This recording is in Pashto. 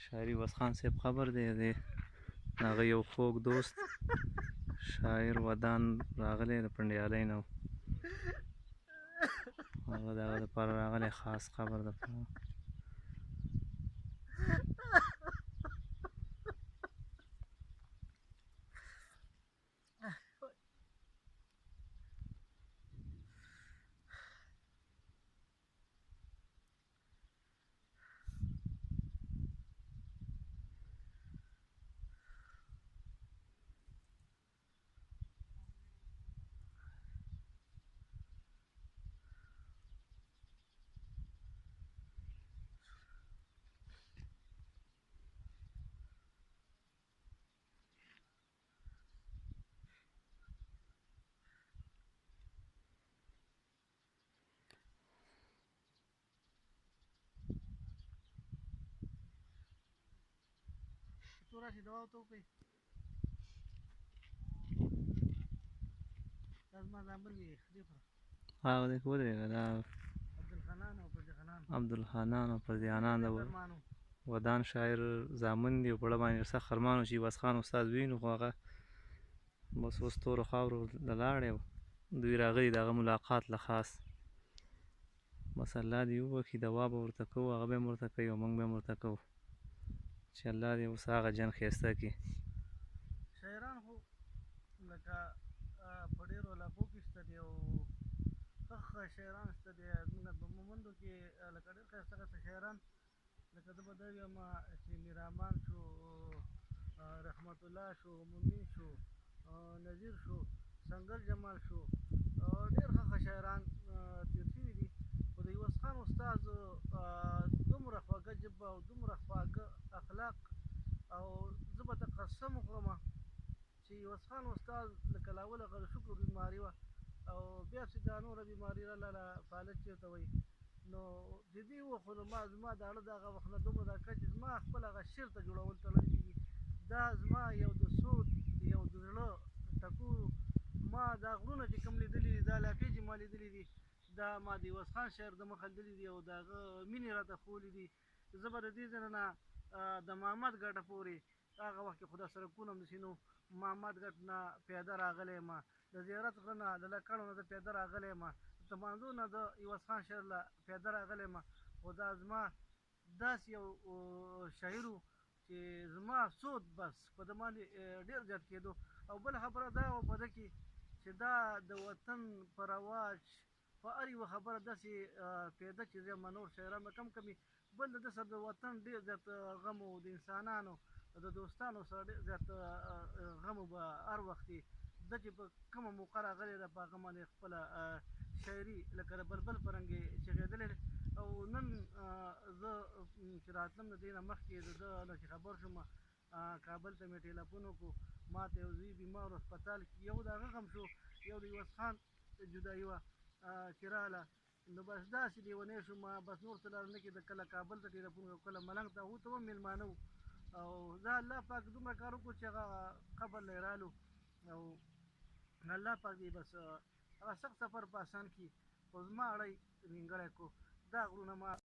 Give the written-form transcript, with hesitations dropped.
شاعر عوض خان صاحب قبر دی، د هغه یو خوږ دوست شاعر ودان راغلی د پنډیالۍ نه، هغه د هغه دپاره راغلی خاص قبر دپاره. څو راشي دوا ورته وکړئ. دا زما زامن دي، دې خو هغه دی ودرېږه، دا عبدالخنان او فضلخنان، عبدالحنان او فضلحنان د ودان شاعر زامن دي، او په اړه باندې سخت ارمان و چې عوض خان استاد وینو، خو هغه بس اوس تورو خاورو له لاړی. دوی راغلي د هغه ملاقات له خاص. بس الله دې وبخښي، دوا به ورته کوو، هغه به هم ورته کوي او موږ به هم ورته کوو، چې الله دې اوس هغه جن ښایسته کړي. شاعران خو لکه په ډېرو علاقو کې شته دي او ښه ښه شاعران شته دي. زموږ په مومندو کې لکه ډېر ښایسته ښایسته شاعران، لکه زه به دا ووایم چې میرامان شو، رحمت الله شو، مومن شو، نذیر شو، سنګر جمال شو، ډېر ښه ښه شاعران تېر شوي دي. خو د عوض خان استاد دومره خوږه ژبه او دومره خواږه اخلاق، او زه به ته قسم وخورم چې عوض خان استاد لکه له اوله هغه د شکر بیماري وه او بیا پسې دا نوره بیماري راغله، فالج چې ورته وایي، نو چې دې وخت نو ما زما د اړه د هغه وخت نه دومره دا کړه چې زما خپل هغه شعر ته جوړول تړل کېږي. دا زما یو د سود یو د زړه ټکور، ما دا غرونه چې کوم لیدلي دي، دا علاقې چې ما لیدلي دي، دا ما د عوض خان شعر د مخه لیدلي دي او د هغه مینې راته ښوولي دي. زه به د دې ځای نه د محمد ګټه پورې، هغه وخت کې خو دا سړکونه هم داسې نه وو، محمد ګټ نه پیاده راغلی یم، د زیارت غره نه د لکړو نه زه پیاده راغلی یم، د تماندو نه د عوض خان شعر له پیاده راغلی یم. خو دا زما داسې یو شاعر و چې زما سود بس په ده باندې ډېر زیات کېدو. او بله خبره دا وه په ده کې چې دا د وطن په رواج په هر یوه خبره داسې پیدا چې زه نور شاعران به کم کمي. بل د ده سره د وطن ډېر زیات غم و، د انسانانو د دوستانو سره ډېر زیات غم و. به هر وخت ده چې په کومه موقع راغلې ده په هغه باندې خپله شاعري لکه د بلبل په رنګ یې چغېدلې. او نن زه چې راتلم د دې نه مخکې د ده نه چې خبر شوم، کابل ته مې ټیلیفون وکړو، ما ته یو زوی بیمار هسپتال کې، یو د هغه غم شو، یو د عوض خان جدایي وه چې راله، نو بس داسې لیونی شوم، بس نور څه لاره نه کېده. کله کابل ته ټیلیفون وکړ، کله ملنګ ته، هغو ته هم مېلمانه وو. او زه الله پاک دومره کار وکړو چې هغه قبر له یې رالو، او الله پاک دې بس هغه سخت سفر په اسان کړي. خو زما اړی نیمګړی کړو، دا غرونه ما